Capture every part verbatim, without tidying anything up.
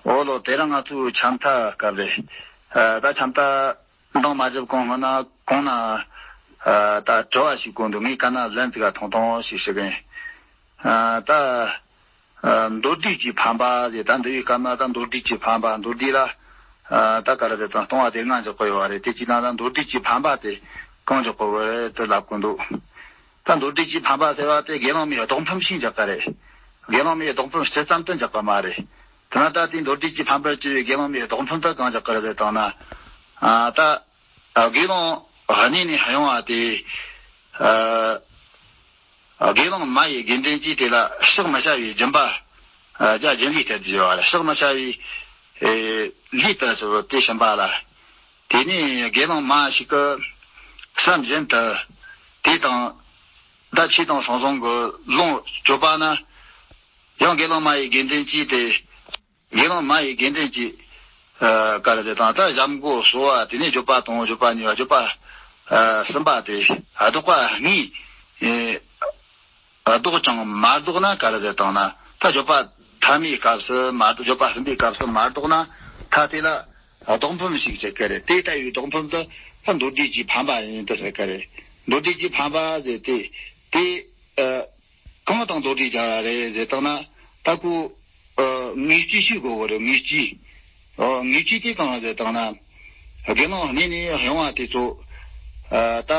འོ་ལོ། དེ་རིང་ང་ཚོའི་འཆམ་མཐའ་སྐབས་རེད། ཨ། ད་འཆམ་མཐའ་འདང་མ་བརྒྱབ་གོང་སྔོན་ན་གོང་ན། ཨ། ད་དྲི་བ་ཞིག་གོ་འདུག་ངས་ག་ན་ལན་ཙི་ག་ཐུང་ཐུང་ཞིག་ཞུ་གི་ཡིན། ཨ། ད། ཨ། མདོར་བསྡུས་ཀྱི་ཕན་པ་ཟེར། ད་འདི་བའི་སྐབས་ན་ད་མདོར་བསྡུས་ཀྱི་ཕན་པ། མདོར་བསྡུས་ལ། ཨ། ད་ག་རེ་ཟེར་དང་། སྟོང་པ་སྡེ་ལྔ་འཇོག་གི་ཡོད་རེད། དེ་གཅིག་ན་ད་མདོར་བསྡུས་ཀྱི་ཕན་པ་དེ་གང་འཇོག་གི་ཡོད་རེད་དེ་ལབ་གི་འདུག་ད་མདོར་བསྡུས་ཀྱི་ཕན་པ་ཟེར་བ་དེ་དགེ་སློང་མའི་ལྡོག་ཕམ་ཞིག་འཇོག་གི་རེད། དགེ་སློང་མའི་ལྡོག་ཕམ་སྤྱི་ཙམ་དུ་འཇོག་གི་མ་རེད། དེ་ན་ད་དེའི་མདོར་བསྡུས་ཀྱི་ཕན་པར་བྱས་པའི་དགེ་སློང་མའི་ལྡོག་ཕམ་དེ་གང་འཇོག་གི་རེད་ཟེར་དང་ན། ཨ། ད། ཨ། དགེ་སློང་གནས་ནས་གཡེང་བ་དེ། ཨ། དགེ་སློང་མ་ཡི་དགེ་འདུན་གྱིས་དེ་ལ་ཕྱག་མི་བྱ་བའི་སྦྱིན་པ། ཨ། བྱ་སྦྱིན་ལུས་སྟེར་གྱི་ཡོད་རེད། ཕྱག་མི་བྱ་བའི། ཨེ། ལུས་དེ་ཚོ་དེ་བྱིན་པ་ལ། དེ་ནས་དགེ་སློང་མ་ཞིག་གིས་བསམ་བཞིན་དུ་དེ་དང་ད་ཆོས་དང་ཟང་ཟིང་གི་ལོངས་སྤྱོད་པ་ན། ཡང་དགེ་སློང་མ་ཡི་དགེ་འདུན་གྱིས་དེ། དགེ་སློང་མ་ཡི་དགེ་འདུན་གྱིས། ཨ། ག་རེ་ཟེར་དང་། ད་བྱམས་མགོན་གསོལ་བ། དེ་ནས་བརྗོད་པ་དང་། བརྗོད་པ་གཉིས་པ། བརྗོད་པ། ཨ། གསུམ་པ་དེ། ཨ། བཟློག་པ་གཉིས། ཨ། བཟློག་ཀྱང་མ་བཟློག་ན། ག་རེ་ཟེར་དང་ན། ད་བརྗོད་པ་ཐ་མའི་སྐབས་སུ་མ། བརྗོད་པ་གསུམ་པའི་སྐབས་སུ་མ་བཟློག་ན། ད་དེ་ལ་ལྡོག་ཕམ་ཞིག་བྱེད་ཀྱི་རེད། དེ་ལྟ་བུའི་ལྡོག་ཕམ་དེ་ད་མདོར་བསྡུས་ཀྱི་ཕན་པ་ཡིན་དུ་ཟེར་གི་རེད། མདོར་བསྡུས་ཀྱི་ཕན་པ་ཟེར་དེ། དེ། ཨ། གང་དང་མདོར་བསྡུས་སྦྱར་བ་རེད་ཟེར་དང་ན། ད་ཁོ། ཨ། དངོས་སྤྱི་ཞིག་དགོས་གི་རེད། དངོས་སྤྱི། ཨ། དངོས་སྤྱི་དེ་གང་ཟེར་དང་ན། དགེ་སློང་གནས་ནས་གཡེང་བ་དེ་ཚོ། ཨ། ད་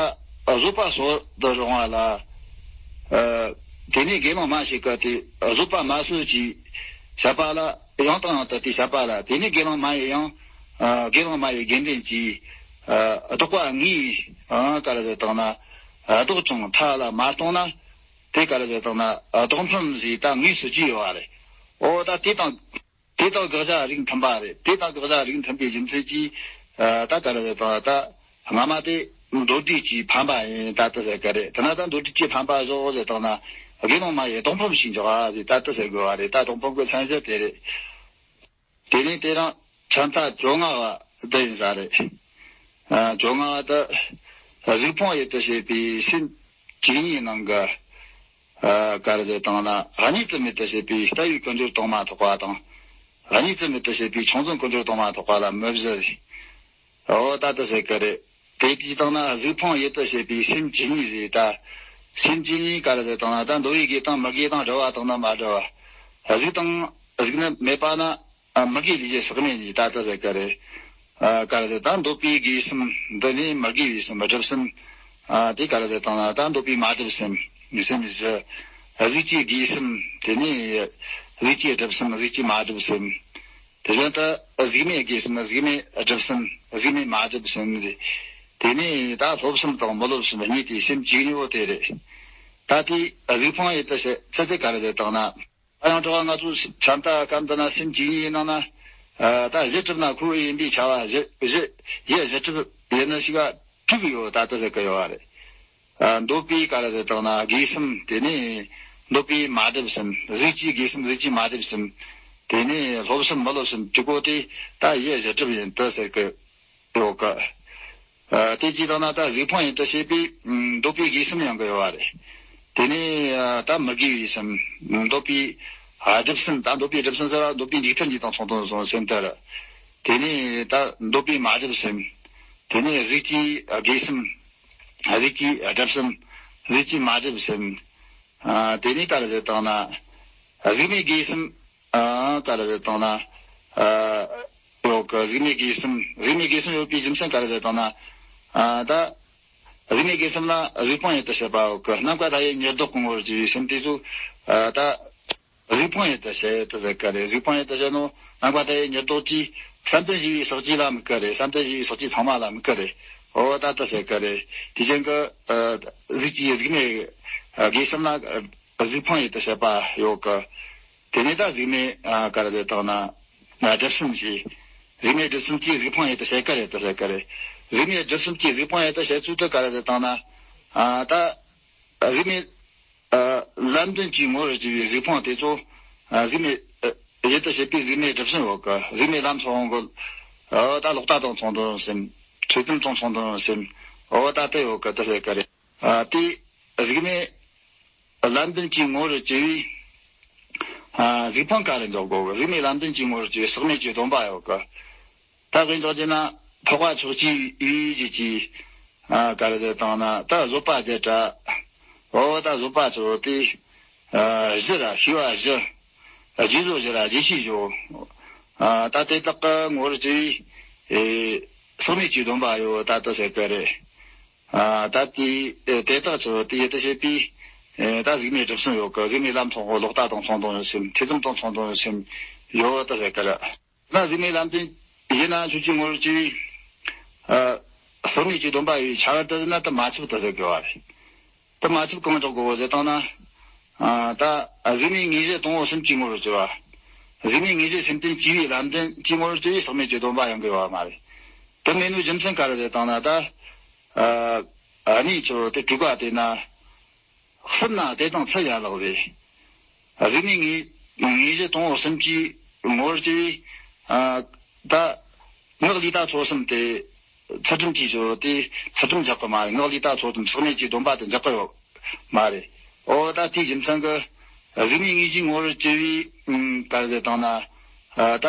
བཟོད་པ་སོགས་དུ་རུང་བ་ལ། ཨ། དེ་ནས་དགེ་སློང་མ་ཞིག་གིས་དེ་བཟོད་པ་མ་སོགས་ཀྱིས་བྱས་པ་ལ། ཡང་དང་ཡང་དུ་དེ་བྱས་པ་ལ། དེ་ནས་དགེ་སློང་མ་ཡིས་ཡང་། ཨ། དགེ་སློང་མ་ཡི་དགེ་འདུན་གྱིས། ཨ། བཟློག་པ་གཉིས། ཨ། ག་རེ་ཟེར་དང་ན། ཨ། བཟློག་ཀྱང་མཐའ་ལ་མ་གཏོང་ན། དེ་ག་རེ་ཟེར་དང་ན། ཨ། ལྡོག་ཕམ་ཟེར་ད་དངོས་སུ་བྱས་ཡོད་པ་རེད། འོ། ད་དེ་དང་། དེ་དང་དགག་བྱ་རིགས་མཐུན་པ་རེད། དེ་དང་དགག་བྱ་རིགས་མཐུན་པའི་རྒྱུ་མཚན་གྱིས། ཨ། ད་ག་རེ་ཟེར་དང་། ད་སྔ་མ་དེ་མདོར་བསྡུས་ཀྱི་ཕན་པ་ཡིན་ད་དུ་ཟེར་གི་རེད། དེ་ན་ད་མདོར་བསྡུས་ཀྱི་ཕན་པ་བཞག་ཟེར་དང་ན། དགེ་སློང་མ་ཡི་ལྡོག་ཕམ་ཞིག་འཇོག་པ་ཟེར་ད་དུ་ཟེར་དགོས་པ་རེད། ད་ལྡོག་ཕམ་གྱི་མཚན་གཞི་དེ་རེད། དེ་ནས་དེ་རིང་འཆམ་མཐའ་བཅོ་ལྔ་བ་འདི་ཡིན་ས་རེད། ཨ། བཅོ་ལྔ་བ་དེ་གཟིགས་ཕུང་ཡུལ་དུ་བྱེད་པའི་སེམས་བཅུ་གཉིས་ནང་གི། ཨ། ག་རེ་ཟེར་དང་ན། གཉིས་སུ་མེད་དུ་བྱེད་པའི་ལྟ་བའི་ཀུན་སྦྱོར་གཏོང་མ་ཐག་པ་དང་། གཉིས་སུ་མེད་དུ་བྱེད་པའི་ཆུང་འཛིན་ཀུན་སྦྱོར་གཏོང་མ་ཐག་པ་ལ་མི་བཞི་རེད། འོ། ད་དུ་ཟེར་གི་རེད། དེ་དུས་དང་ན་གཟིགས་ཕུང་ཡུལ་དུ་བྱེད་པའི་སེམས་བཅུ་གཉིས་རེད། ད་སེམས་བཅུ་གཉིས་ག་རེ་ཟེར་དང་ན། ད་འདོད་པའི་དགེ་དང་མི་དགེ་དང་འབྲེལ་བ་དང་ན་མ་བྲལ་བ། གཟིགས་དང་གཟིགས་ནི་མེད་པ་ན། ཨ། མི་དགེ་ལས་བྱེད་ཟག་མེད་གཉིས་ད་དུ་ཟེར་གི་རེད། ཨ། ག་རེ་ཟེར། ད་འདོད་པའི་དགེ་གསུམ་འདི་ནས་མི་དགེ་བའི་སེམས་སྒྲུབ་སེམས། ཨ། དེ་ག་རེ་ཟེར་དང་ན། ད་འདོད་པའི་མ་སྒྲུབ་སེམས་སེམས་བཞི། གཟུགས་ཀྱི་དགེ་གསུམ་དེ་ནས་གཟུགས་ཀྱི་སྒྲུབ་སེམས་གཟུགས་ཀྱི་མ་སྒྲུབ་སེམས། དེ་བཞིན་དུ་གཟུགས་མེད་དགེ་གསུམ་གཟུགས་མེད་སྒྲུབ་སེམས་གཟུགས་མེད་མ་སྒྲུབ་སེམས། དེ་ནས་ད་སློབ་སེམས་དང་མི་སློབ་སེམས་གཉིས་ཏེ་སེམས་བཅུ་གཉིས་པོ་དེ་རེད། ད་དེ་གཟིགས་ཕུང་ཡུལ་དུ་བྱེད་ཚུལ་དེ་ག་རེ་ཟེར་དང་ན། ད་ཡང་དྲི་བ་ང་ཚོ་འཆམ་མཐའ་སྐབས་འདི་ན་སེམས་བཅུ་གཉིས་ཡིན་ནང་ན། ཨ། ད་བཞི་གྲུབ་ན་ཁོ་ཡིན་པས་ཁྱབ་པ། བཞི་བཞི་ཡུལ་བཞི་གྲུབ་ཡིན་ནི་ཞིག་ག་དྲུག་ཡོད་ད་དུ་ཟེར་གི་ཡོད་པ་རེད། ཨ། འདོད་པའི་ག་རེ་ཟེར་དང་ན་དགེ་གསུམ། དེ་ནས་འདོད་པའི་མ་སྒྲུབ་སེམས། གཟུགས་ཀྱི་དགེ་གསུམ་གཟུགས་ཀྱི་མ་སྒྲུབ་སེམས། དེ་ནས་སློབ་སེམས་མི་སློབ་སེམས་དྲུག་པོ་དེ་ད་ཡུལ་བཞི་གྲུབ་ཡིན་དུ་ཟེར་གི་ཡོད་གི། ཨ། དེ་གཅིག་དང་ན་ད་གཟིགས་ཕུང་ཡུལ་དུ་བྱེད་པའི་འདོད་པའི་དགེ་གསུམ་ཡོང་གི་ཡོད་པ་རེད། དེ་ནས། ཨ། ད་མི་དགེ་བའི་སེམས། འདོད་པའི་སྒྲུབ་སེམས། ད་འདོད་པའི་སྒྲུབ་སེམས་ཟེར་བ་འདོད་པའི་འཇིག་རྟེན་གྱི་དང་མཚུངས་དོན་སོང་སེམས་དེ་རེད། དེ་ནས་ད་འདོད་པའི་མ་སྒྲུབ་སེམས། དེ་ནས་གཟུགས་ཀྱི་དགེ་སེམས། གཟུགས་ཀྱི་སྒྲུབ་སེམས། གཟུགས་ཀྱི་མ་སྒྲུབ་སེམས། ཨ། དེ་ནས་ག་རེ་ཟེར་དང་ན། གཟུགས་མེད་དགེ་གསུམ། ཨ། ག་རེ་ཟེར་དང་ན། ཨ། ཡོད་གི། གཟུགས་མེད་དགེ་གསུམ། གཟུགས་མེད་དགེ་གསུམ་ཡོད་པའི་རྒྱུ་མཚན་ག་རེ་ཟེར་དང་ན། ཨ། ད་གཟུགས་མེད་དགེ་གསུམ་ལ་གཟིགས་ཕུང་ཡུལ་དུ་བྱེད་པ་ཡོད་གི། ནམ་མཁའ་མཐའ་ཡས་ཉེར་བསྡོགས་ཀྱི་ངོ་བོར་གྱུར་པའི་སེམས་དེ་ཚོ། ཨ། ད་གཟིགས་ཕུང་ཡུལ་དུ་བྱེད་དུ་ཟེར་གི་རེད། གཟིགས་ཕུང་ཡུལ་དུ་བྱེད་ནོ། ནམ་མཁའ་མཐའ་ཡས་ཉེར་བསྡོགས་ཀྱི་བསམ་གཏན་བཞི་པའི་ས་བཅུ་ལ་དམིགས་གི་རེད། བསམ་གཏན་བཞི་པའི་ས་བཅུ་ཚང་མ་ལ་དམིགས་གི་རེད། འོ། ད་དུ་ཟེར་གི་རེད། དེ་བཞིན་གི། ཨ། གཟུགས་ཀྱི་གཟུགས་མེད་དགེ་གསུམ་ལ་གཟིགས་ཕུང་ཡུལ་དུ་བྱེད་པ་ཡོད་གི། དེ་ནས་ད་གཟུགས་མེད། ཨ། ག་རེ་ཟེར་དང་ན། ཨ། སྒྲུབ་སེམས་ཀྱིས། གཟུགས་མེད་སྒྲུབ་སེམས་ཀྱིས་གཟིགས་ཕུང་ཡུལ་དུ་བྱེད་ཀྱི་རེད་དུ་ཟེར་གི་རེད། གཟུགས་མེད་སྒྲུབ་སེམས་ཀྱིས་གཟིགས་ཕུང་ཡུལ་དུ་བྱེད་ཚུལ་དུ་ག་རེ་ཟེར་དང་ན། ཨ། ད་གཟུགས་མེད། ཨ། ལམ་བདུན་གྱི་ངོ་བོར་གྱུར་པའི་གཟིགས་ཕུང་དེ་ཚོ། ཨ། གཟུགས་མེད། ཨ། ཡུལ་དུ་བྱེད་པའི་གཟུགས་མེད་སྒྲུབ་སེམས་ཡོད་གི། གཟུགས་མེད་ལམ་སོགས་ཀྱི། ཨ། ད་ལོག་ལྟ་དང་མཚུངས་དོན་སེམས། ཚུལ་ཁྲིམས་དང་མཚུངས་དོན་སེམས། འོ། ད་དེ་ཡོད་གི་དུ་ཟེར་གི་རེད། ཨ། དེ་གཟུགས་མེད་ལམ་བདུན་གྱི་ངོ་བོར་གྱུར་པའི། ཨ། གཟིགས་སྤང་ག་རེ་འཇོག་དགོས་གི། གཟིགས་མེད་ལམ་བདེན་གྱི་ངོར་གྱི་ཟག་མེད་ཀྱི་སྡོམ་པ་ཡོད་གི། ད་དཔེ་འཇོག་རྒྱུ་ན་འཕགས་པ་མཆོག་སྤྱོད་ཡུལ་གྱི་ཅི། ཨ། ག་རེ་ཟེར་བཏང་ན་ད་བཟོད་པ་བརྒྱད་དྲ། འོ་ད་བཟོད་པ་ཚོ་དེ། ཨ། བཞི་ར་ཤེས་པ་བཞི། རྗེས་བཟོད་བཞི་ར་རྗེས་ཤེས་བཞི། ཨ། ད་དེ་དག་གི་ངོར་གྱི། ཨེ། ཟག་མེད་ཀྱི་སྡོམ་པ་ཡོད་ད་ད་ཟེར་གི་རེད། ཨ། ད་དེ་དེ་དག་ཚོ་དེ་ཡེ་ད་བྱེད་པའི། ཨེ། ད་གཟིགས་མེད་གྲུབ་ཟིན་ཡོད་གི། གཟིགས་མེད་ལམ་མཐོང་ངོ་ལོག་ལྟ་དང་ཚོགས་དང་ཡོད་སེམས། ཐེ་ཚོམ་དང་ཚོགས་དང་ཡོད་སེམས་ཡོད་ད་ཟེར་གི་རེད། ན་གཟིགས་མེད་ལམ་བདེན་ཡིན་ན་ཆོས་ཀྱི་ངོར་གྱི། ཨ། ཟག་མེད་ཀྱི་སྡོམ་པ་ཡོད་ཁྱད་པར་དུ་ན་ད་མ་ཁྱབ་ད་ཟེར་གི་བ་རེད། ད་མ་ཁྱབ་གང་འཇོག་དགོས་ཟེར་བཏང་ན། ཨ། ད་གཟིགས་མེད་དངོས་གཞི་དང་པོ་སེམས་ཀྱི་ངོར་གྱུར་བ། གཟིགས་མེད་དངོས་གཞི་སེམས་བདེན་གྱི་བའི་ལམ་བདེན་གྱི་ངོར་གྱུར་བའི་ཟག་མེད་ཀྱི་སྡོམ་པ་ཡོང་གི་ཡོད་མ་རེད། དེ་མེད་ནོ་རྒྱུ་མཚན་ག་རེ་ཟེར་བཏང་ན་ད། ཨ། ཨ་ནི་ཚོ་དེ་དྲུག་པ་དེ་ན། གསུམ་ན་དེ་དང་ཚུལ་ཡན་ལག་ཟེར། གཟིགས་མེད་དངོས་དངོས་གཞི་དང་པོ་སེམས་ཀྱི་ངོར་གྱུར་བའི། ཨ། ད་ངག་ལས་ད་ཚོགས་གསུམ་དེ། ཚུལ་ཁྲིམས་ཀྱིས་ཚོགས་དེ་ཚུལ་ཁྲིམས་འཇག་གི་མ་རེད། ངག་ལས་ད་ཚོགས་དང་ཟག་མེད་ཀྱི་སྡོམ་པ་དེ་འཇག་གི་ཡོད་མ་རེད། འོ་ད་དེའི་རྒྱུ་མཚན་གྱིས་གཟིགས་མེད་དངོས་གཞིའི་ངོར་གྱུར་བའི། ཨ། ག་རེ་ཟེར་བཏང་ན། ཨ། ད་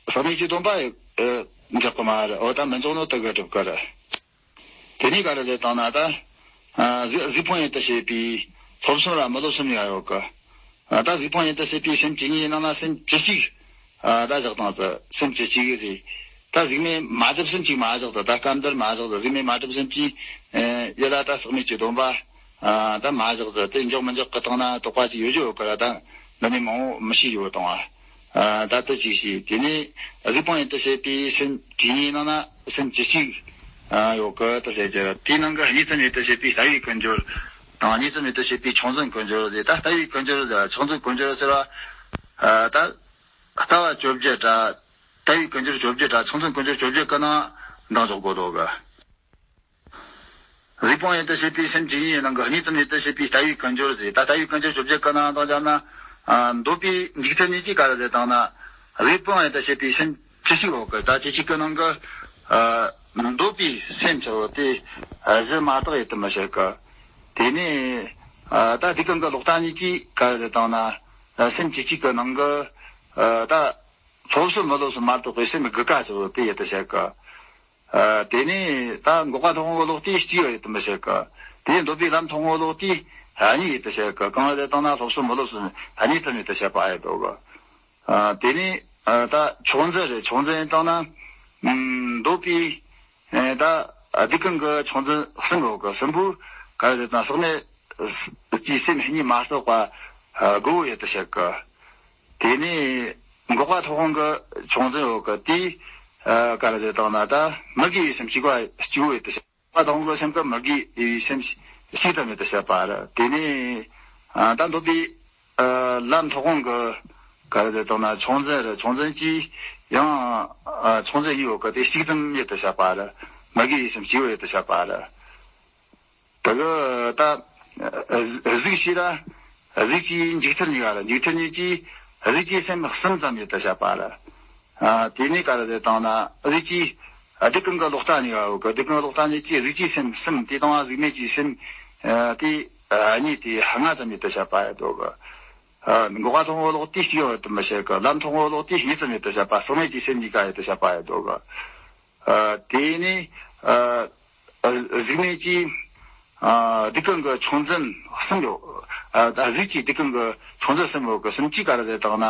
ཟག་མེད་ཀྱི་སྡོམ་པ་འཇག་གི་མ་རེད། འོ་ད་མི་འཇོག་ནོ་དེ་གི་སྒྲུབ་གི་རེད། དེ་ནས་ག་རེ་ཟེར་བཏང་ན་ད། ཨ། གཟིགས་གཟིགས་སྤང་ཡེ་ད་བྱེད་པའི་སློབ་གསུམ་ར་མི་སློབ་གསུམ་ཡང་ཡོད་གི། ཨ། ད་གཟིགས་སྤང་ཡེ་ད་བྱེད་པའི་སེམས་ཇི་སྙེད་ནང་ན་སེམས་ཇི་གཅིག་ཨ། ད་བཞག་བཏང་ཚེ་སེམས་ཇི་གཅིག་གི་ཟེར། ད་གཟིགས་མེད་མ་གྲུབ་སེམས་གཅིག་མ་བཞག་ད་ད་སྐབས་འདིར་མ་བཞག་ད་གཟིགས་མེད་མ་གྲུབ་སེམས་གཅིག་ཨེ། ཡེ་ད་ད་ཟག་མེད་ཀྱི་སྡོམ་པ། ཨ། ད་མ་བཞག་ད་དེ་འཇོག་མི་འཇོག་གི་སྟེང་ན་དོགས་པ་ཅིག་ཡོད་རྒྱུ་ཡོད་གི་ར། ད་འདི་ནས་མང་བོ་མི་ཤེས་ཡོད་དང་བ། ཨ། ད་དེ་ཅིག་ཤེས། དེ་ནས་གཟིགས་སྤང་ཡེ་ད་བྱེད་པའི་སེམས་ཇི་སྙེད་ནང་ན་སེམས་ཇི་གཅིག་ཨ། ཡོད་གི་ད་ཟེར་གྱི་ར། དེའི་ནང་གི་གཉིས་ཙམ་ཡེ་ད་བྱེད་པའི་ལྟ་བའི་ཀུན་སྦྱོར་དང་། གཉིས་ཙམ་ཡེ་ད་བྱེད་པའི་ཆུང་འཛིན་ཀུན་སྦྱོར་ཟེར། ད་ལྟ་བའི་ཀུན་སྦྱོར་ཟེར་ཆུང་འཛིན་ཀུན་སྦྱོར་ཟེར་བ། ཨ། ད་ལྟ་བ་བཅོ་བརྒྱད་དྲ། ལྟ་བའི་ཀུན་སྦྱོར་བཅོ་བརྒྱད་དྲ་ཆུང་འཛིན་ཀུན་སྦྱོར་བཅོ་བརྒྱད་ཀྱི་ནང་འདང་འཇོག་དགོས་འདུག་གི། གཟིགས་སྤང་ཡེ་ད་བྱེད་པའི་སེམས་ཇི་སྙེད་ནང་གི་གཉིས་ཙམ་ཡེ་ད་བྱེད་པའི་ལྟ་བའི་ཀུན་སྦྱོར་ཟེར། ད་ལྟ་བའི་ཀུན་སྦྱོར་བཅོ་བརྒྱད་ཀྱི་ནང་འདང་བརྒྱབ་ན། ཨ། འདོད་པའི་འཇིག་མཐར་གཉིས་ཀྱིས་ག་རེ་ཟེར་བཏང་ན། གཟིགས་སྤང་ཡེ་ད་བྱེད་པའི་སེམས་ཇི་གཅིག་ཡོད་གི། ད་ཇི་གཅིག་གི་ནང་གི། ཨ། འདོད་པའི་སེམས་ཚོ་དེ། ཨ། གཞི་མ་དག་ཡེ་ད་མི་བྱེད་གི། དེ་ནས། ཨ། ད་སྡིག་ཀུན་གྱི་ལོག་ལྟ་གཉིས་ཀྱིས་ག་རེ་ཟེར་བཏང་ན། ཨ། སེམས་ཇི་གཅིག་གི་ནང་གི། ཨ། ད་སློབ་གསོ་མི་སློབ་གསོ་མ་གཏོགས་པའི་སེམས་དགུ་ཀ་ཚོ་དེ་ཡེ་ད་བྱེད་གི། ཨ། དེ་ནས་ད་འགོག་པ་སློབ་དཔོན་གྱི་ལོག་ལྟས་གཅིག་ཡོད་ཡེ་ད་མི་བྱེད་གི། དེ་ནས་འདོད་པའི་ལམ་སློབ་དཔོན་གྱི་ལོག་ལྟས་གཉིས་ཡེ་ད་བྱེད་གི། གང་རེད་ཟེར་བཏང་ན་སློབ་གསོ་མི་སློབ་གསོ་གཉིས་ཙམ་ཡེ་ད་བྱེད་པ་ཡེ་འདུག་གི། ཨ། དེ་ནས། ཨ། ད་ཆུང་འཛིན་རེད། ཆུང་འཛིན་ཡེ་བཏང་ན། ཨུམ། འདོད་པའི། ཨ། ད་སྡིག་ཀུན་གྱི་ཆུང་འཛིན་གསུམ་ཡོད་གི། གསུམ་པོ་ག་རེ་ཟེར་བཏང་ཟག་མེད་ཀྱི་སེམས་གཉིས་མ་གཏོགས་པ། ཨ། དགུ་བོ་ཡེ་ད་བྱེད་གི། དེ་ནས་འགོག་པ་སློབ་དཔོན་གྱི་ཆུང་འཛིན་ཡོད་གི། དེས། ཨ། ག་རེ་ཟེར་བཏང་ན་ད་མི་དགེ་བའི་སེམས་གཅིག་པ་གཅིག་པོ་ཡེ་ད་བྱེད། འགོག་པ་སློབ་དཔོན་གྱི་སེམས་ཀྱི་མི་དགེ་བའི་སེམས་གཅིག་ཙམ་ཡེ་ད་བྱེད་པ་རེད། དེ་ནས། ཨ། ད་འདོད་པའི། ཨ། ལམ་སློབ་དཔོན་གྱི་ག་རེ་ཟེར་བཏང་ན་ཆུང་འཛིན་རེད། ཆུང་འཛིན་གྱིས་ཡང་། ཨ། ཆུང་འཛིན་གཉིས་ཡོད་གི། དེ་གཅིག་ཙམ་ཡེ་ད་བྱེད་པ་རེད། མི་དགེ་བའི་སེམས་གཅིག་པོ་ཡེ་ད་བྱེད་པ་རེད། དེ་གི་ད་གཟུགས་ཤེས་ར། གཟུགས་ཀྱི་འཇིག་མཐར་གཉིས་ཀ་ར། འཇིག་མཐར་གཉིས་ཀྱིས་གཟུགས་ཀྱི་སེམས་གསུམ་ཙམ་ཡེ་ད་བྱེད་པ་རེད། ཨ། དེ་ནས་ག་རེ་ཟེར་བཏང་ན་གཟུགས་ཀྱི། ཨ། སྡིག་ཀུན་གྱི་ལོག་ལྟ་གཉིས་ཀ་ཡོད་གི། སྡིག་ཀུན་གྱི་ལོག་ལྟ་གཉིས་ཀྱིས་གཟུགས་ཀྱི་སེམས་གསུམ། དེ་དང་གཟུགས་མེད་ཀྱི་སེམས། ཨ། དེ། ཨ། གཉིས་དེ་ལྔ་ཙམ་ཡེ་ད་བྱེད་པ་ཡེ་འདུག་གི། ཨ། འགོག་པ་སློབ་དཔོན་གྱི་ལོག་ལྟས་གཅིག་ཡེ་ད་མི་བྱེད་གི། ལམ་སློབ་དཔོན་གྱི་ལོག་ལྟས་གཉིས་ཙམ་ཡེ་ད་བྱེད་པ། ཟག་མེད་ཀྱི་སེམས་གཉིས་ཀ་ཡེ་ད་བྱེད་པ་ཡེ་འདུག་གི། ཨ། དེ་ནས། ཨ། ཨ། གཟུགས་མེད་ཀྱི། ཨ། སྡིག་ཀུན་གྱི་ཆུང་འཛིན་གསུམ་ཡོད། ཨ། ད་གཟུགས་ཀྱི་སྡིག་ཀུན་གྱི་ཆུང་འཛིན་གསུམ་ཡོད་གི། གསུམ་གྱིས་ག་རེ་ཟེར་བཏང་ན།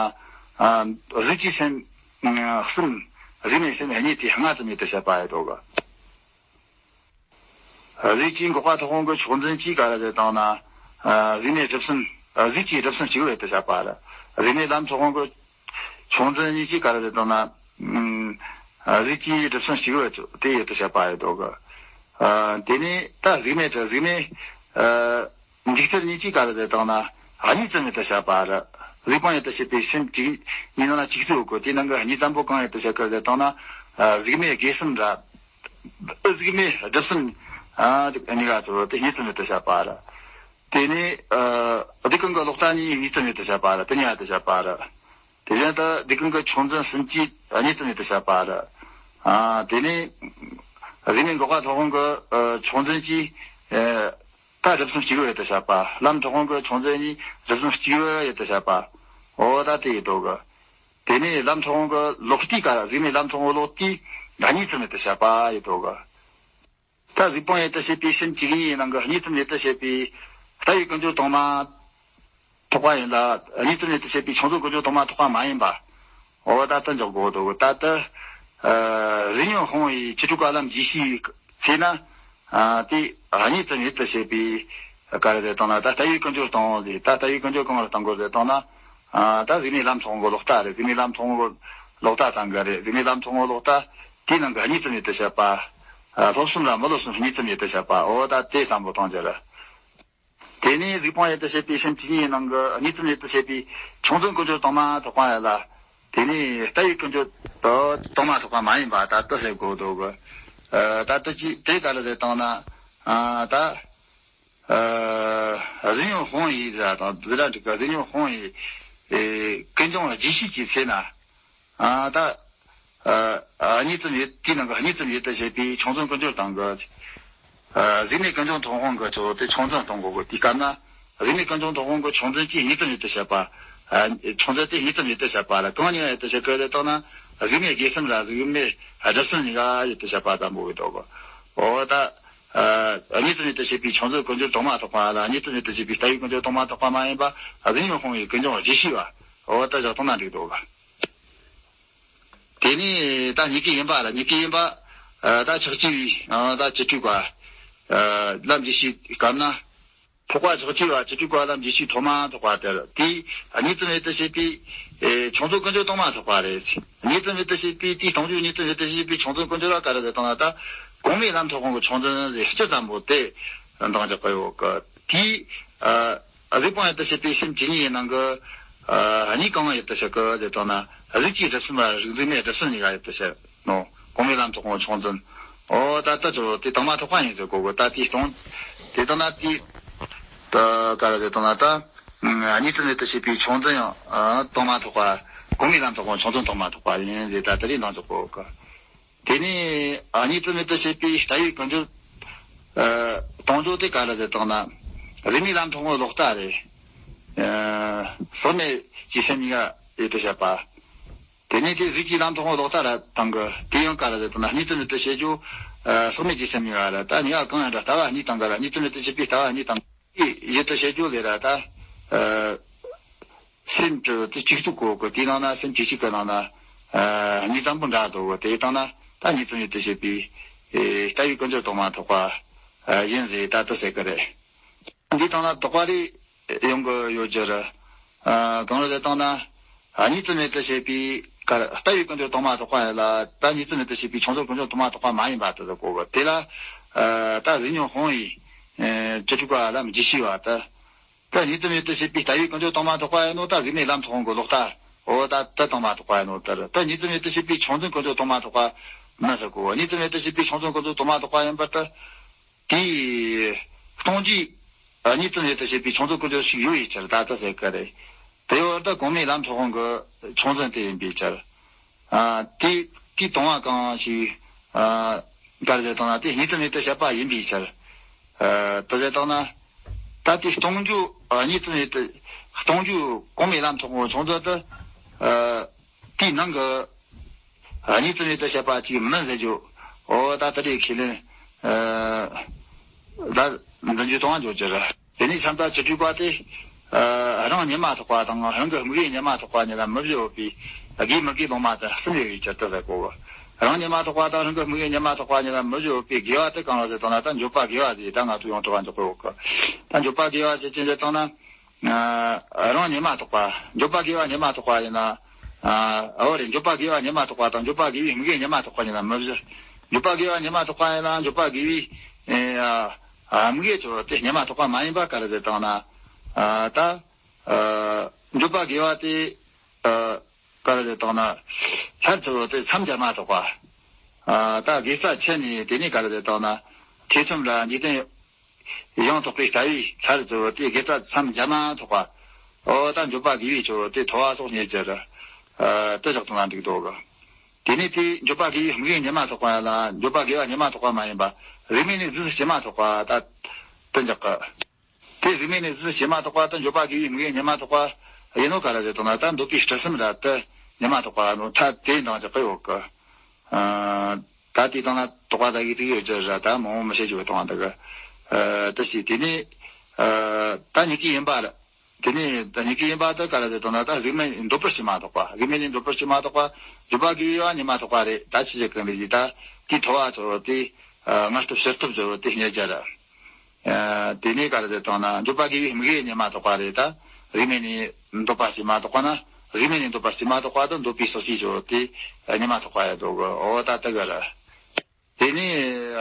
ཨ། གཟུགས་ཀྱི་སེམས། ཨ། གསུམ། གཟུགས་མེད་སེམས་གཉིས་དེ་ལྔ་ཙམ་ཡེ་ད་བྱེད་པ་ཡེ་འདུག་གི། གཟུགས་ཀྱི་འགོག་པ་སློབ་དཔོན་གྱི་ཆུང་འཛིན་གྱིས་ག་རེ་ཟེར་བཏང་ན། ཨ། གཟུགས་མེད་སྒྲིབ་གསུམ། ཨ། གཟུགས་ཀྱི་སྒྲིབ་གསུམ་གཅིག་པོ་ཡེ་ད་བྱེད་པ་རེད། གཟུགས་མེད་ལམ་སློབ་དཔོན་གྱི་ཆུང་འཛིན་གཉིས་ཀྱིས་ག་རེ་ཟེར་བཏང་ན། ཨ། གཟུགས་ཀྱི་སྒྲིབ་གསུམ་གཅིག་པོ་དེ་ཡེ་ད་བྱེད་པ་ཡེ་འདུག་གི། ཨ། དེ་ནས་ད་གཟུགས་མེད་དྲ་གཟུགས་མེད། ཨ། འཇིག་མཐར་གཉིས་ཀྱིས་ག་རེ་ཟེར་བཏང་ན། གཉིས་ཙམ་ཡེ་ད་བྱེད་པ་རེད། གཟིགས་སྤང་ཡེ་ད་བྱེད་པའི་སེམས་གཅིག་གཉིས་ནང་ན་གཅིག་ཙམ་ཡོད་གི། དེའི་ནང་གི་གཉིས་ཙམ་པོ་གང་ཡེ་ད་བྱེད་གི་ཟེར་བཏང་ན། ཨ། གཟུགས་མེད་དགེ་གསུམ་ར། གཟུགས་མེད་སྒྲིབ་གསུམ། ཨ། གཉིས་ཀ་ཚོ་དེ་གཉིས་ཙམ་ཡེ་ད་བྱེད་པ་རེད། དེ་ནས། ཨ། སྡིག་ཀུན་གྱི་ལོག་ལྟ་གཉིས་གཉིས་ཙམ་ཡེ་ད་བྱེད་པ་རེད། དེ་གཉིས་ཡེ་ད་བྱེད་པ་རེད། དེ་བཞིན་དུ་སྡིག་ཀུན་གྱི་ཆུང་འཛིན་གསུམ་གྱིས་གཉིས་ཙམ་ཡེ་ད་བྱེད་པ་རེད། ཨ། དེ་ནས་གཟུགས་མེད་འགོག་པ་སློབ་དཔོན་གྱི། ཨ། ཆུང་འཛིན་གྱིས། ཨ། ད་སྒྲིབ་གསུམ་གཅིག་པོ་ཡེ་ད་བྱེད་པ། ལམ་སློབ་དཔོན་གྱི་ཆུང་འཛིན་གཉིས་སྒྲིབ་གསུམ་གཅིག་པོ་ཡེ་ད་བྱེད་པ། འོ་ད་དེ་ཡི་དོ་གི། དེ་ནས་ལམ་མཐོང་གི་ལོག་ལྟའི་ཀ་ར། གཟུགས་མེད་ལམ་མཐོང་གི་ལོག་ལྟའི་གཉིས་ཙམ་མེད་དུ་བཤད་པ་ཡི་དོ་གི། ད་གཟིགས་སྤང་ཡུལ་དུ་བྱེད་པའི་སེམས་བཅུ་གཉིས་ཡི་ནང་གི་གཉིས་ཙམ་ཡུལ་དུ་བྱེད་པའི་ལྟ་བའི་ཀུན་འབྱུང་དྭངས་མ་ཐེག་པ་ཡིན་ལ། གཉིས་ཙམ་ཡུལ་དུ་བྱེད་པའི་བྱང་བརྩོན་ཀུན་འབྱུང་དྭངས་མ་ཐེག་པ་མ་ཡིན་པ། འོ་ད་ལྟ་འཇོག་དགོས་འདུག། ད་ལྟ་གཟུགས་བརྙན་སྤང་བའི་བཅུ་དྲུག་པ་ལམ་རྗེས་ཤུལ་ཚེ་ན། དེ་གཉིས་ཙམ་ཡུལ་དུ་བྱེད་པའི་ག་རེ་ཟེར་བཏང་ན། ད་ལྟ་བའི་ཀུན་འབྱུང་སྤང་ཟེར། ད་ལྟ་བའི་ཀུན་འབྱུང་གང་ལ་སྤང་དགོས་ཟེར་བཏང་ན། ད་གཟུགས་མེད་ལམ་མཐོང་གི་ལོག་ལྟ་རེད། གཟུགས་མེད་ལམ་མཐོང་གི་ལོག་ལྟ་དང་ག་རེ། གཟུགས་མེད་ལམ་མཐོང་གི་ལོག་ལྟ་དེའི་ནང་གི་གཉིས་ཙམ་ཡུལ་དུ་བྱེད་པ། སློབ་གསུམ་ར་མི་སློབ་གསུམ་གཉིས་ཙམ་ཡུལ་དུ་བྱེད་པ། འོ་ད་དེ་བསམ་བློ་བཏང་རྒྱུ་རེད། དེ་ནས་གཟིགས་སྤང་ཡུལ་དུ་བྱེད་པའི་སེམས་བཅུ་གཉིས་ནང་གི་གཉིས་ཙམ་ཡུལ་དུ་བྱེད་པའི་བྱང་བརྩོན་ཀུན་འབྱུང་དྭངས་མ་ཐེག་པ་ཡིན་ལ། དེ་ནས་ལྟ་བའི་ཀུན་འབྱུང་དྭངས་མ་ཐེག་པ་མ་ཡིན་པ་ད་ལྟ་ཟེར་དགོས་འདུག་གི། ད་ལྟ་ཅི་དེ་ག་རེ་ཟེར་བཏང་ན། ད་གཟུགས་བརྙན་སྤང་ཡུལ་ཟེར་དང་དེ་འདྲ་འགྲིག་གི། གཟུགས་བརྙན་སྤང་ཡུལ་ཀུན་འབྱུང་རྗེས་ཤུལ་གྱི་ཚེ་ན། ཨ་ད་ཨ་གཉིས་ཙམ་ཡུལ་དེའི་ནང་གི་གཉིས་ཙམ་ཡུལ་དུ་བྱེད་པའི་བྱང་བརྩོན་ཀུན་འབྱུང་དྭངས་མ་གི། ཨ་གཟུགས་མེད་ཀུན་འབྱུང་མཐོང་སྤང་གི་ཆོས་དེ་ཆུང་འབྲིང་གཏོང་དགོས་གི། དེའི་སྐབས་ན་གཟུགས་མེད་ཀུན་འབྱུང་མཐོང་སྤང་གི་ཆུང་འབྲིང་གྱིས་གཉིས་ཙམ་ཡུལ་དུ་བྱེད་པ། ཨ་ཆུང་འབྲིང་དེ་གཉིས་ཙམ་ཡུལ་དུ་བྱེད་པ་ལ་གང་ཉིད་ཡུལ་དུ་བྱེད་ཀྱི་རེད་བཏང་ན། གཟུགས་མེད་དགེ་གསུམ་ར་གཟུགས་མེད་སྒྲིབ་གསུམ་གཉིས་ཀ་ཡུལ་དུ་བྱེད་པ་ཙམ་པོ་གི་འདུག་གི། འོ་ད་ཨ་གཉིས་ཙམ་ཡུལ་དུ་བྱེད་པའི་བྱང་བརྩོན་ཀུན་འབྱུང་དྭངས་མ་ཐེག་པ་ལ། གཉིས་ཙམ་ཡུལ་དུ་བྱེད་པའི་ལྟ་བའི་ཀུན་འབྱུང་དྭངས་མ་ཐེག་པ་མ་ཡིན་པ། གཟུགས་བརྙན་སྤང་བའི་ཀུན་འབྱུང་རྗེས་ཤུལ་བ། འོ་ད་བཞག་བཏང་ན་འགྲིག་འདུག་གི། དེ་ནས་ད་གཉིས་ཀ་ཡིན་པ་ལ། གཉིས་ཀ་ཡིན་པ། ཨ་ད་ཕྱོགས་གཅིག་པའི་ཨ་ད་བཅུ་དྲུག་པ་ཨ་ལམ་རྗེས་ཤུལ་སྐབས་ན། ཐེག་པ་ཕྱོགས་གཅིག་པ་བཅུ་དྲུག་པ་ལམ་རྗེས་ཤུལ་ཐོག་མ་ཐེག་པ་དེར་དེའི་གཉིས་ཙམ་ཡུལ་དུ་བྱེད་པའི་ཨེ་བྱང་བརྩོན་ཀུན་འབྱུང་དྭངས་མ་ཐེག་པ་རེད། གཉིས་ཙམ་ཡུལ་དུ་བྱེད་པའི་དེའི་སྟོང་རྒྱུ་གཉིས་ཙམ་ཡུལ་དུ་བྱེད་པའི་བྱང་བརྩོན་ཀུན་འབྱུང་ལ་ག་རེ་ཟེར་བཏང་ན། ད་གོང་མའི་ལམ་ཐེག་པ་གི་ཆུང་འབྲིང་ཟེར་སྤྱི་ཙམ་པོ་དེ་འདང་རྒྱག་གི་ཡོད་གི། དེའི་ཨ་གཟིགས་སྤང་ཡུལ་དུ་བྱེད་པའི་སེམས་བཅུ་གཉིས་ཡི་ནང་གི་ཨ་གཉིས་གང་ཡུལ་དུ་བྱེད་གི་ཟེར་བཏང་ན། གཟུགས་ཀྱི་སྒྲིབ་གསུམ་ར་གཟུགས་མེད་སྒྲིབ་གསུམ་གཉིས་ཀ་ཡུལ་དུ་བྱེད་ནོ། གོང་མའི་ལམ་ཐེག་པ་ཆུང་འབྲིང་། འོ་ད་ལྟ་ཆོ་དེ་དྭངས་མ་ཐེག་པ་ཡིན་ཟེར་གོ་གི། ད་དེའི་སྟོང་དེ་ལྟ་ན་དེ་ད་ག་རེ་ཟེར་བཏང་ན། ད་གཉིས་ཙམ་ཡུལ་དུ་བྱེད་པའི་ཆུང་འབྲིང་ཡང་ཨ་དྭངས་མ་ཐེག་པ། གོང་མའི་ལམ་ཐེག་པ་ཆུང་འབྲིང་དྭངས་མ་ཐེག་པ་ཡིན་ཟེར། ད་དེ་རིགས་འདང་རྒྱག་གོ་གི། དེ་ནས་ཨ་གཉིས་ཙམ་ཡུལ་དུ་བྱེད་པའི་ལྟ་བའི་ཀུན་འབྱུང་ཨ་སྟོང་རྒྱུ་དེ་ག་རེ་ཟེར་བཏང་ན། གཟུགས་མེད་ལམ་ཐེག་པ་ལོག་ལྟ་རེད། ཨ་ཟག་མེད་ཀྱི་སེམས་གཉིས་ཀ་ཡུལ་དུ་བྱེད་པ། དེ་ནས་དེ་གཟུགས་ཀྱི་ལམ་ཐེག་པ་ལོག་ལྟ་ར་བཏང་གི། དེ་ཡང་ག་རེ་ཟེར་བཏང་ན། གཉིས་ཙམ་ཡུལ་དུ་བྱེད་རྒྱུ་ཨ་ཟག་མེད་ཀྱི་སེམས་གཉིས་ཀ་རེད། ད་གཉིས་ཀ་གང་ཡིན་འདྲ། ལྟ་བ་གཉིས་བཏང་གི་ར། གཉིས་ཙམ་ཡུལ་དུ་བྱེད་པའི་ལྟ་བ་གཉིས་བཏང་གི། ཡུལ་དུ་བྱེད་རྒྱུ་ལས་ར་ད་ཨ་སེམས་ཀྱི་དེ་གཅིག་ཏུ་གོ་གི། དེའི་ནང་ན་སེམས་ཀྱི་གཅིག་གི་ནང་ན་ཨ་གཉིས་ཙམ་པོ་འདྲ་འདུག་གི། དེ་བཏང་ན་ད་གཉིས་ཙམ་ཡུལ་དུ་བྱེད་པའི་ཨེ་ལྟ་བའི་ཀུན་འབྱུང་དྭངས་མ་ཐེག་པ་ཨ་ཡིན་ཟེར་ད་ལྟ་ཟེར་གི་རེད། འདི་བཏང་ན་དོགས་པ་རེ་ཡོང་གི་ཡོད་རྒྱུ་རེད། ཨ་གང་རེད་ཟེར་བཏང་ན། ཨ་གཉིས་ཙམ་ཡུལ་དུ་བྱེད་པའི་ག་རེ། ལྟ་བའི་ཀུན་འབྱུང་དྭངས་མ་ཐེག་པ་ཡིན་ལ། ད་གཉིས་ཙམ་ཡུལ་དུ་བྱེད་པའི་བྱང་བརྩོན་ཀུན་འབྱུང་དྭངས་མ་ཐེག་པ་མ་ཡིན་པ་དེ་ལ་གོ་གི། དེ་ལ་ཨ་ད་གཟུགས་བརྙན་སྤང་བའི་ཨེ་བཅུ་དྲུག་པ་ལམ་རྗེས་ཤུལ་བ་དེ། ད་གཉིས་ཙམ་ཡུལ་དུ་བྱེད་པའི་ལྟ་བའི་ཀུན་འབྱུང་དྭངས་མ་ཐེག་པ་ཡིན་ནོ། ད་གཟུགས་མེད་ལམ་ཐེག་པ་གི་ལོག་ལྟ། འོ་ད་དེ་དྭངས་མ་ཐེག་པ་ཡིན་ནོ། ད་ད་གཉིས་ཙམ་ཡུལ་དུ་བྱེད་པའི་བྱང་བརྩོན་ཀུན་འབྱུང་དྭངས་མ་ཐེག་པ་མིན་ཟེར་གོ། གཉིས་ཙམ་ཡུལ་དུ་བྱེད་པའི་བྱང་བརྩོན་ཀུན་འབྱུང་དྭངས་མ་ཐེག་པ་ཡིན་པར་ཐལ། དེའི་སྟོང་རྒྱུ་ཨ་གཉིས་ཙམ་ཡུལ་དུ་བྱེད་པའི་བྱང་བརྩོན་ཀུན་འབྱུང་ཞིག་ཡོད་ཡིན་ཕྱིར་ད་ལྟ་ཟེར་གི་རེད། དེ་བར་དུ་གོང་མའི་ལམ་ཐེག་པ་གི་ཆུང་འབྱུང་དེ་ཡིན་པའི་ཕྱིར། ཨ་དེ་དེ་དྭངས་མ་གང་ཞིག་ཨ་ག་རེ་ཟེར་བཏང་ན། དེ་གཉིས་ཙམ་ཡུལ་དུ་བྱེད་པ་ཡིན་པའི་ཕྱིར། ཨ་དེ་ཟེར་བཏང་ན། ད་དེ་སྟོང་རྒྱུ་ཨ་གཉིས་ཙམ་ཡུལ་དུ། སྟོང་རྒྱུ་གོང་མའི་ལམ་ཐེག་པ་ཆུང་འབྱུང་དེ་ཨ་དེའི་ནང་གི་ཨ་གཉིས་ཙམ་ཡུལ་དུ་བྱེད་པ་ཅིག་མིན་ཟེར་རྒྱུ། འོ་ད་དེ་རེད། ཁས་ལེན་ཨ་ད་འཛིན་རྒྱུ་གཏོང་བ་འཇོག་རྒྱུ་རེད། དེ་ནས་བྱམས་པ་བཅུ་དྲུག་པ་དེ་ཨ་རང་ཉིད་མ་ཐེག་པ་དང་རང་གི་དམིགས་ཡུལ་ཉིད་མ་ཐེག་པ་གཉིས་ལ་མི་བཞི་ཡོད་པའི་དགེ་མི་དགེ་ལོག་མ་དེ་གསུམ་ཡོད་པའི་ཕྱིར་དེ་ཟེར་གོ་གི། རང་ཉིད་མ་ཐེག་པ་དང་རང་གི་དམིགས་ཡུལ་ཉིད་མ་ཐེག་པ་གཉིས་ལ་མི་བཞི་ཡོད་པའི་དགེ་བ་དེ་གང་རེད་ཟེར་བཏང་ན། ད་འགྱོད་པ་དགེ་བ་ཟེར། ད་ང་ཚོ་ཡོངས་གྲགས་པ་འཇོག་གི་ཡོད་གི། ད་འགྱོད་པ་དགེ་བ་ཟེར་ཅི་ཟེར་བཏང་ན། ཨ་རང་ཉིད་མ་ཐེག་པ། འགྱོད་པ་དགེ་བ་ཉིད་མ་ཐེག་པ་ཡིན་ན། ཨ་འོ་རེད། འགྱོད་པ་དགེ་བ་ཉིད་མ་ཐེག་པ་དང་འགྱོད་པ་དགེ་བའི་དམིགས་ཡུལ་ཉིད་མ་ཐེག་པ་གཉིས་ལ་མི་བཞི། འགྱོད་པ་དགེ་བ་ཉིད་མ་ཐེག་པ་ཡིན་ན་འགྱོད་པ་དགེ་བའི་ཨ་ཨ་དམིགས་ཡུལ་ཆོ་དེ་ཉིད་མ་ཐེག་པ་མ་ཡིན་པ་ག་རེ་ཟེར་བཏང་ན། ཨ་ད་ཨ་འགྱོད་པ་དགེ་བ་དེ་ཨ་ག་རེ་ཟེར་བཏང་ན། སླར་གསོ་དེ་མཚམས་སྦྱར་མ་ཐེག་པ། ཨ་ད་དགེ་རྩ་ཆད་ནས་དེ་ནས་ག་རེ་ཟེར་བཏང་ན། ཐེ་ཚོམ་ར་འཇིག་རྟེན་ཡང་དག་པའི་ལྟ་བའི་སླར་གསོ་དེ་དགེ་རྩ་མཚམས་སྦྱར་མ་ཐེག་པ། འོ་ད་འགྱོད་པ་དགེ་བའི་ཆོས་དེ་ཐོབ་པ་སོགས་ཉེ་ཆར་ཨ་དེ་བཞག་ཐུབ་ན་འགྲིག་འདུག་གི། དེ་ནས་དེ་འགྱོད་པ་དགེ་བའི་དམིགས་ཡུལ་ཉིད་མ་ཐེག་པ་ལ་འགྱོད་པ་དགེ་བ་ཉིད་མ་ཐེག་པ་མ་ཡིན་པ། གཟུགས་མེད་ནས་གཟུགས་སུ་སྐྱེ་མ་ཐེག་པ་ད་དེ་འཇོག་གི། དེ་གཟུགས་མེད་ནས་གཟུགས་སུ་སྐྱེ་མ་ཐེག་པ་དང་འགྱོད་པ་དགེ་བའི་དམིགས་ཡུལ་ཉིད་མ་ཐེག་པ། ཡིན་ནོ་ག་རེ་ཟེར་དང་ན་ད་འདོད་པའི་སྤྲུལ་གསུམ་ར་ད་ཉི་མ་ཐག་པ་ནོ་ད་དེ་འདང་ཅིག་གི་ཡོད་གི། ཨ། ད་དེ་དང་ན་དོགས་པ་ད་གི་དེ་ཡོད་ཅི་ར་ད་མང་མི་བཤད་ཅིག་གི་དང་ད་གི། ཨ། ད་ཞིག་དེ་ནི། ཨ། ད་ཉིད་ཀྱི་ཡིན་པ་ར། དེ་ནས་ད་ཉིད་ཀྱི་ཡིན་པ་དེ་ག་རེ་ཟེར་དང་ན་ད་གཟུགས་མེད་འདོད་པར་བྱེད་མ་ཐག་པ། གཟུགས་མེད་ནི་འདོད་པར་བྱེད་མ་ཐག་པ། འཇུག་པ་དགོས་པའི་ཉིད་མ་ཐག་པ་རེད། ད་ཆི་ཟེར་གི་འདུག་ཅི་ད་དེའི་ཐོབ་པ་ཚོ་དེ་སྔར་ཐོབ་ཕྱིར་ཐོབ་ཚོ་དེ་རྙེད་རྒྱུ་རེད། ཨ། དེ་ནས་ག་རེ་ཟེར་དང་ན་འཇུག་པ་དགོས་པའི་དམིགས་ཡུལ་ཉིད་མ་ཐག་པ་རེད། ད་གཟུགས་མེད་ནི་འདོད་པ་བྱེད་མ་ཐག་པ་ན་གཟུགས་མེད་ནི་འདོད་པ་བྱེད་མ་ཐག་པ་དང་འདོད་པའི་ཟག་བཅས་ཚོ་དེ་ཉིད་མ་ཐག་པ་ཡོད་དོ་གི། འོ་ད་དེ་གི་རེད། དེ་ནས་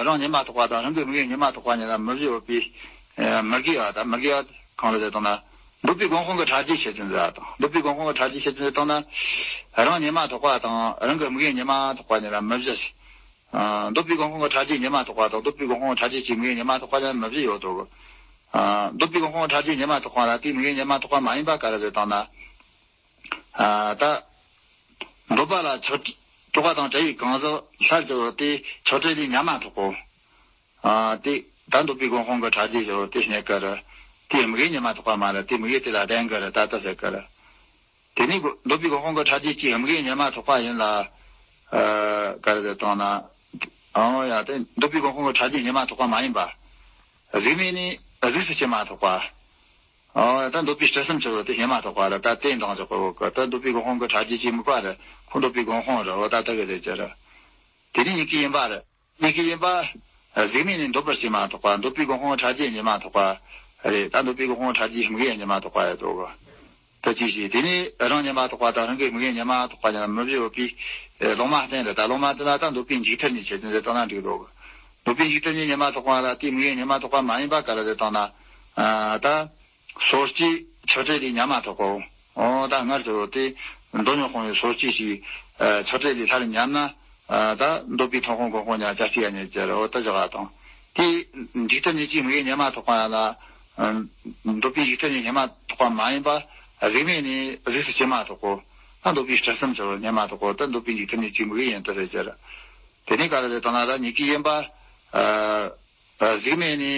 རང་ཉིད་མ་ཐག་པ་དང་རང་གི་དམིགས་ཡུལ་ཉིད་མ་ཐག་པ་གཉིས་ལ་མི་སྦྱར་ཡོད་པའི་མི་དགེ་བ་དང་མི་དགེ་བ་གང་རེད་ཟེར་དང་ན། འདོད་པའི་སྒོམ་དཔང་གི་ཕྲ་རྒྱས་ཆོས་ཅན་ཟེར་བ་དང་། འདོད་པའི་སྒོམ་དཔང་གི་ཕྲ་རྒྱས་ཆོས་ཅན་ཟེར་དང་ན། རང་ཉིད་མ་ཐག་པ་དང་རང་གི་དམིགས་ཡུལ་ཉིད་མ་ཐག་པ་གཉིས་ལ་མི་སྦྱར། ཨ། འདོད་པའི་སྒོམ་དཔང་གི་ཕྲ་རྒྱས་ཉིད་མ་ཐག་པ་དང་འདོད་པའི་སྒོམ་དཔང་གི་ཕྲ་རྒྱས་ཀྱི་དམིགས་ཡུལ་ཉིད་མ་ཐག་པ་གཉིས་ལ་མི་སྦྱར་ཡོད་དོ་གི། ཨ། འདོད་པའི་སྒོམ་དཔང་གི་ཕྲ་རྒྱས་ཉིད་མ་ཐག་པ་ལ་དེའི་དམིགས་ཡུལ་ཉིད་མ་ཐག་པ་མ་ཡིན་པ་ག་རེ་ཟེར་དང་ན། ཨ། ད་འདོད་པ་ལ་ཆགས་ཅོག་པ་དང་བྲལ་བའི་གང་ཟག་སླར་གྱུར་པ་དེ་ཆགས་བྲལ་ལས་ཉམས་མ་ཐག་པོ། ཨ། དེ་ད་འདོད་པའི་སྒོམ་དཔང་གི་ཕྲ་རྒྱས་ཀྱི་དེ་རྙེད་ཀྱི་རེད། དེའི་དམིགས་ཡུལ་ཉིད་མ་ཐག་པ་མ་རེད། དེའི་དམིགས་ཡུལ་དེ་ལ་ལྡན་གྱི་རེད། ད་ལྟ་ཟེར་གྱི་རེད། དེ་ནས་འདོད་པའི་སྒོམ་དཔང་གི་ཕྲ་རྒྱས་ཀྱི་དམིགས་ཡུལ་ཉིད་མ་ཐག་པ་ཡིན་ལ། ཨ། ག་རེ་ཟེར་དང་ན། ཨོ་ཡ་དེ་འདོད་པའི་སྒོམ་དཔང་གི་ཕྲ་རྒྱས་ཉིད་མ་ཐག་པ་མ་ཡིན་པ། གཟུགས་མེད་ནི་གཟུགས་སུ་བྱེད་མ་ཐག་པ། ཨོ། ད་འདོད་པའི་སྤྲུལ་གསུམ་ཆོས་དེ་ཉིད་མ་ཐག་པ་རེད། ད་དེ་འདང་ཅིག་གི་འོག་གི་ད་འདོད་པའི་སྒོམ་དཔང་གི་ཕྲ་རྒྱས་ཀྱི་དམིགས་པ་རེད། ཁོ་འདོད་པའི་སྒོམ་དཔང་རེད། འོ་ད་ལྟ་གི་ཟེར་གྱི་རེད། དེ་ནི་ཉིད་ཀྱི་ཡིན་པ་རེད། ཉིད་ཀྱི་ཡིན་པ། གཟུགས་མེད་ནི་འདོད་པར་བྱེད་མ་ཐག་པ། འདོད་པའི་སྒོམ་དཔང་གི་ཕྲ་རྒྱས་ཉིད་མ་ཐག་པ་རེད། ད་འདོད་པའི་སྒོམ་དཔང་གི་ཕྲ་རྒྱས་དམིགས་ཡུལ་ཉིད་མ་ཐག་པ་ཡོད་དོ་གི། ད་ཅི་ཞིག་དེ་ནི་རང་ཉིད་མ་ཐག་པ་དང་རང་གི་དམིགས་ཡུལ་ཉིད་མ་ཐག་པ་ཡང་མི་སྦྱར་ཡོད་པའི་ལོག་མ་བསྟན་རེད། ད་ལོག་མ་བསྟན་ན་ད་འདོད་པའི་མཇུག་མཐར་གཉིས་ཆོས་ཅན་ཟེར་བཏང་ན་འགྲིག་འདུག་འདོད་པའི་མཇུག་མཐར་གཉིས་ཉིད་མ་ཐག་པ་ལ་དེའི་དམིགས་ཡུལ་ཉིད་མ་ཐག་པ་མ་ཡིན་པ་ག་རེ་ཟེར་བཏང་ན། ཨ། ད་སོར་ཆུད་ཆགས་བྲལ་ལས་ཉམས་མ་ཐག་པའོ། འོ་ད་སྔར་ཟེར་བ་དེ་འདོད་ཉོག་སྤོང་བའི་སོར་ཆུད་ཞིག་ཨ། ཆགས་བྲལ་ལས་སླར་ཉམས་ན། ཨ། ད་འདོད་པའི་མཐོང་སྤང་སྒོམ་སྤང་གཉིས་ཀ་ཅར་སྐྱེ་ཡ་རྙེད་ཀྱི་རེད། འོ་ད་བཞག་པ་དང་། དེའི་མཇུག་མཐར་གཉིས་ཀྱི་དམིགས་ཡུལ་ཉིད་མ་ཐག་པ་ཡིན་ལ། ཨ། འདོད་པའི་མཇུག་མཐར་གཉིས་ཉིད་མ་ཐག་པ་མ་ཡིན་པ། གཟུགས་མེད་ནི་གཟུགས་སུ་བྱེད་མ་ཐག་པོ། ད་འདོད་པའི་སྤྲུལ་གསུམ་ཆོས་ཉིད་མ་ཐག་པོ། ད་འདོད་པའི་མཇུག་མཐར་གཉིས་ཀྱི་དམིགས་ཡུལ་ཡིན་ད་ཟེར་གྱི་རེད། དེ་ནས་ག་རེ་ཟེར་བཏང་ན་ད་ཉིད་ཀྱི་ཡིན་པ། ཨ། གཟུགས་མེད་ནི་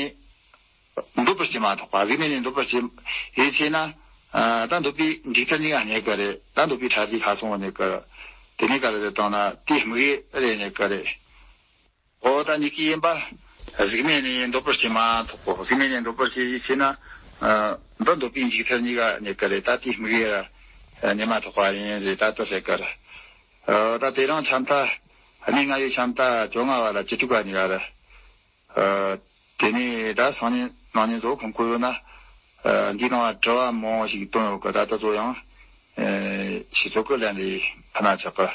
འདོད་པར་བྱེད་མ་ཐག་པ། གཟུགས་མེད་ནི་འདོད་པར་བྱེད་ཡིད་ཆེས་ན། ཨ། ད་འདོད་པའི་མཇུག་མཐར་གཉིས་ཀ་རྙེད་ཀྱི་རེད། ད་འདོད་པའི་ཕྲ་རྒྱས་ཁ་སོང་བ་རྙེད་ཀྱི་རེད། དེ་ནས་ག་རེ་ཟེར་བཏང་ན་དེའི་དམིགས་ཡུལ་རེ་རྙེད་ཀྱི་རེད། འོ་ད་ཉིད་ཀྱི་ཡིན་པ། གཟུགས་མེད་ནི་འདོད་པར་བྱེད་མ་ཐག་པོ། གཟུགས་མེད་ནི་འདོད་པར་བྱེད་ཡིད་ཆེས་ན། ཨ། འདི་འདོད་པའི་མཇུག་མཐར་གཉིས་ཀ་རྙེད་ཀྱི་རེད། ད་དེའི་དམིགས་ཡུལ་ཉིད་མ་ཐག་པ་ཡིན་ཟེར་ད་ལྟ་ཟེར་གྱི་རེད། ཨ། ད་དེ་རིང་འཆམ་མཐའ། གནས་ལྔ་པའི་འཆམ་མཐའ་བཅོ་ལྔ་པ་ལ་བཅུ་དྲུག་པ་གཉིས་ཀ་རེད། ཨ། དེ་ནས་ད་སང་ཉིན་གནངས་ཉིན་ཚོ་ཁོམ་ཁོ་ཡོད་ན། ཨ། འདིའི་ནང་ལ་དྲི་བ་མང་པོ་ཞིག་བཏོན་ཡོད་གི། ད་ལྟ་ཚོ་ཡང་། ཨ། ཞིག་ཚོ་གི་ལན་རེ་ཕུལ་ན་ཆོག་གི།